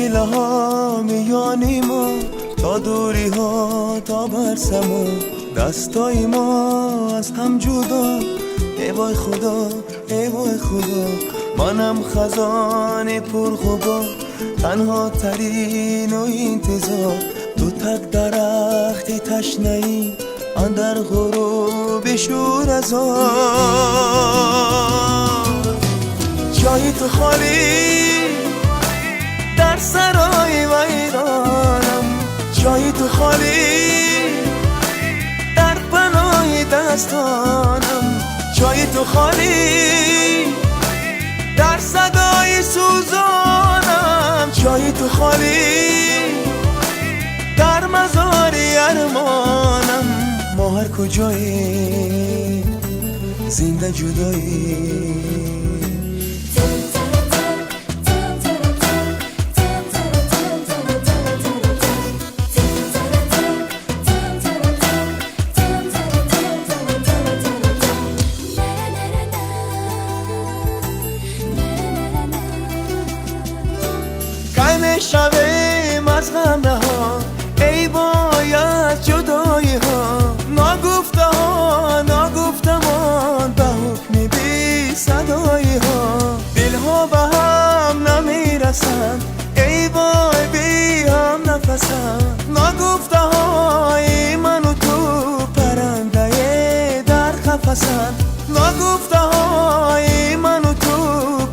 فاصله ها میان ما تا دوری ها تا بر سما دستای ما از هم جدا ای وای خدا ای وای خدا منم خزان پرغبار تنها ترین و انتظار تو تک درخت تشنه ای اندر غروب شورزار جای تو خالی در سرای ویرانم جای تو خالی در پناه دستانم جای تو خالی در صدای سوزانم جای تو خالی در مزار ارمانم ما هر کجایی زنده جدایی. شویم از غم رها ای وای از جدایی ها ناگفته ها ناگفتمان به حکم بی صدایی ها دلها به هم نمیرسند ای وای بی هم نفسند ناگفته های من و تو پرنده در قفسند ناگفته های من و تو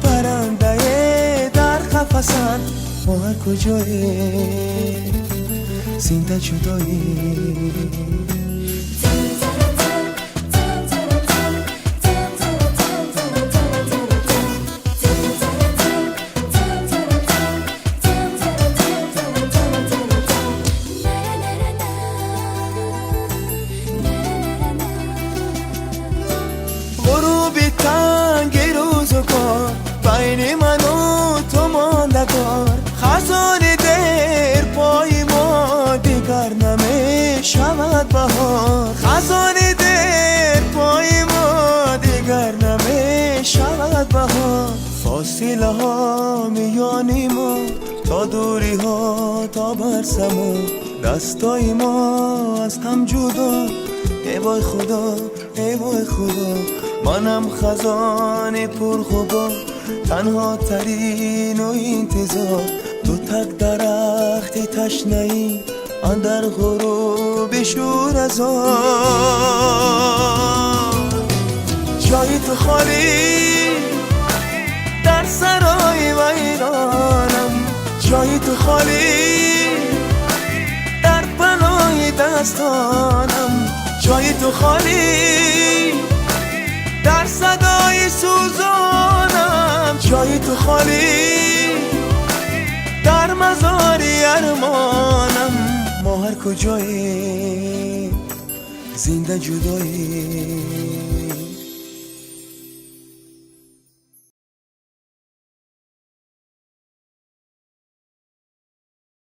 پرنده در قفسند ما هر کجایی زنده جدایی. غروب تنگ روزگار بین من و تو ماندگار خزان دیر پای ما دیگر نمی شود بهار خزان دیر پای ما دیگر نمی شود بهار فاصله ها میان ما تا دوری ها تا بر سما دستای ما از هم جدا ای وای خدا ای وای خدا منم خزان پرغبار تنها ترین و انتظار تو تک درخت تشنه ای اندر غروب شورزار جای تو خالی در سرای ویرانم جای تو خالی در پناه دستانم جای تو خالی در صدای سوزانم جای تو خالی در مزار ارمانم ما هر کجایی زنده جدایی.